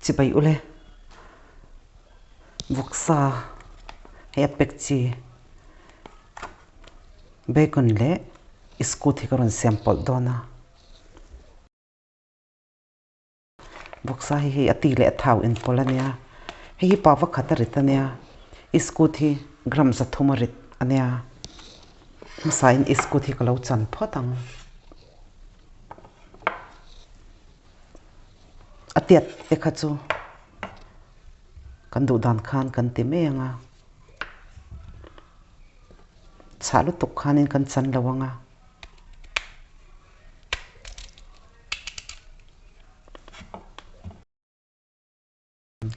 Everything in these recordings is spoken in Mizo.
Chibai ule vawksa hei a pack chi bacon leh iskut hi ka rawn siam pawlh dawn a. Vawksa hi hei a ti leh a thau inpawlh a nia, hei hi pa vakhat a rit a nia, iskut hi gram 300 a rit a nia, hmasain iskut hi ka lo chan phawt ang. A tiat te kha chu kan duh dan khan kan ti mai ang a, chhah lutuk khanin kan chan lo ang a.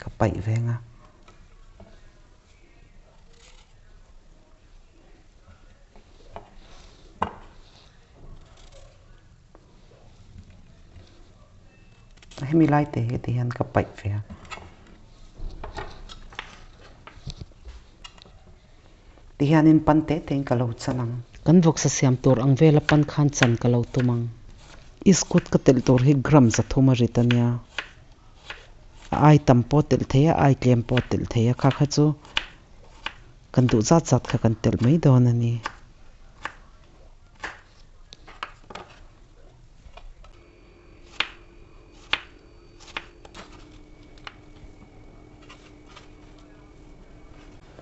Ka paih veng a. Hemi lai te hi ti hian ka paih ve a. Ti hianin pan te tein ka lo chan ang. Kan vawksa siam tur ang vela pan khan chan ka lo tum ang. Iskut ka telh tur hi gram 300 a rit a nia. A ai tam pawh telh thei a, a ai tlem pawh telh thei a, kha kha chu kan duh zat zat kha kan telh mai dawn a ni.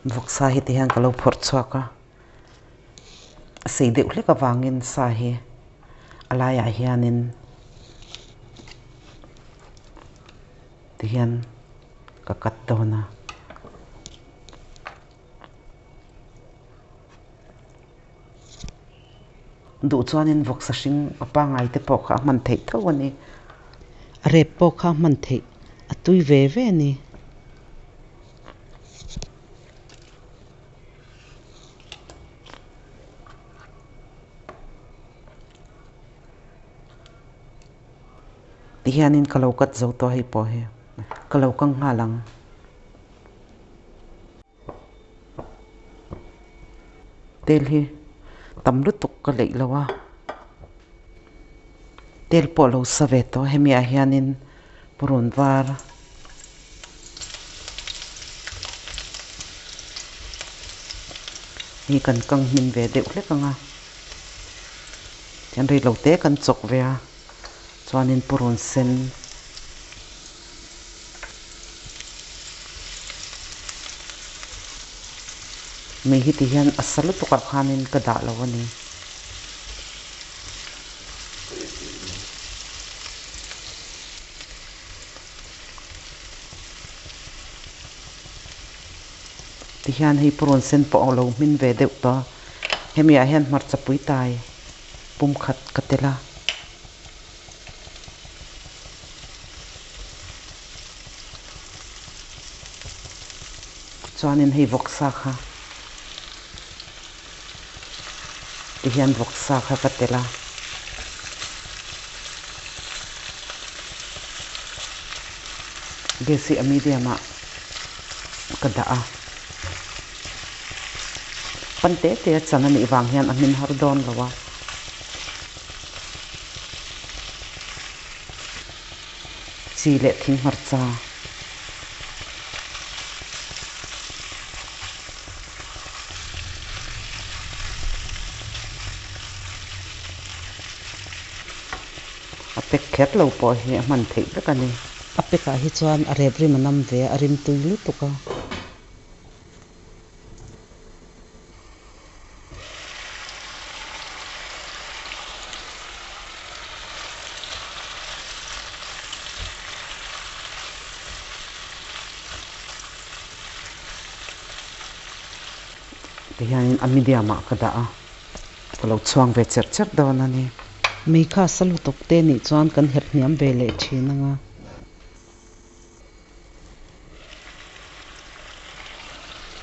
Vawksa hi ti hian ka lo phawrh chhuak a, a sei deuh hlek avangin sa hi a laiah hianin ti hian ka cut dawn a. Duh chuanin vawksa hring a pangai te pawh kha a hman theih tho a ni. A rep pawh kha a hman theih a tui ve ve a ni. Tihianin ka lo cut zo tawh hei pawh hi ka lo kang nghal ang. Tel hi tam lutuk ka leih lo a, tel pawh lo sa ve tawh hemi ah hianin purun var hi kan kang hmin ve deuh hlek ang a, tihian rei lo te kan chawk ve a chuanin purun sen. Mei hi ti hian a sa lutuk ah khanin ka dah lo a ni. Ti hian hei purun sen pawh a lo hmin ve deuh tawh a, hemi ah hian hmarcha pui tai pum khat ka tel a. Chuanin hei vawksa kha tihian vawksa kha ka tel a. Gas hi a medium ah ka dah a. Pan te te a chan a nih vang hian a hmin har dawn lo a. Chi leh thing hmarcha. A pack kher lo pawh hi a hman theih vek a ni. A pack ah hi chuan a rep rim a nam ve a, a rim tui lutuk a. Tihianin a medium ah ka dah a, ka lo chhuang ve cherh cherh dawn a ni. Mei kha sa lutuk te nih chuan kan herh hniam ve leh thin ang a.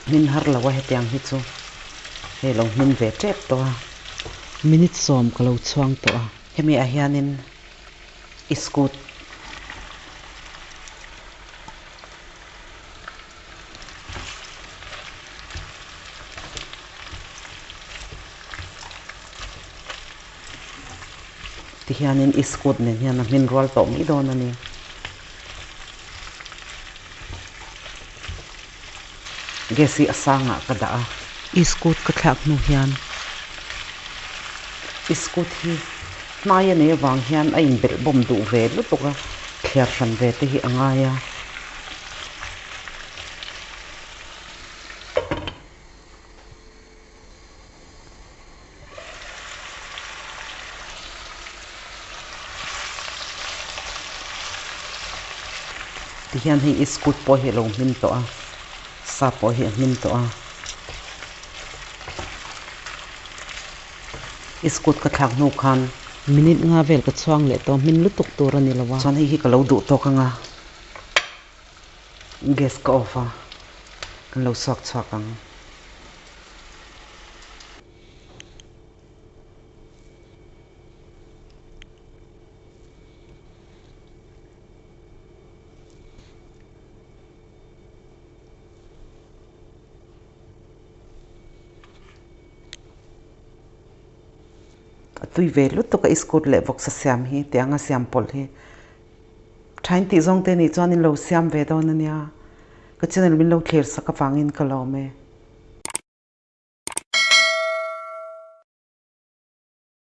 Hmin har lo a hetiang hi chu hei lo hmin ve tep tawh a. Minute 10 ka lo chhuang tawh a. Hemi ah hianin iskut Tihianin iskut nen hian a hmin rual tawh mai dawn a ni. Gas hi a sangah ka dah a. Iskut ka thlak hnu hian iskut hi hnai a nei avang hian a inbelh bawm duh ve lutuk a, thliar hran ve te hi a ngai a. Tihian hei iskut pawh hi a lo hmin tawh a, sa pawh hi a hmin tawh a. Iskut ka thlak hnu khan Minute nga vel ka chhuang leh tawh, hmin lutuk tur a ni lo a. Chuan hei hi ka lo duh tawk ang a, gas ka off a, kan lo suak chhuak ang. A tui ve lutuk a iskut leh vawksa siam hi tianga siam pawlh hi thain tih zawng te nih chuan in lo siam ve dawn a nia ka channel min lo thlir sak avangin ka lawm e.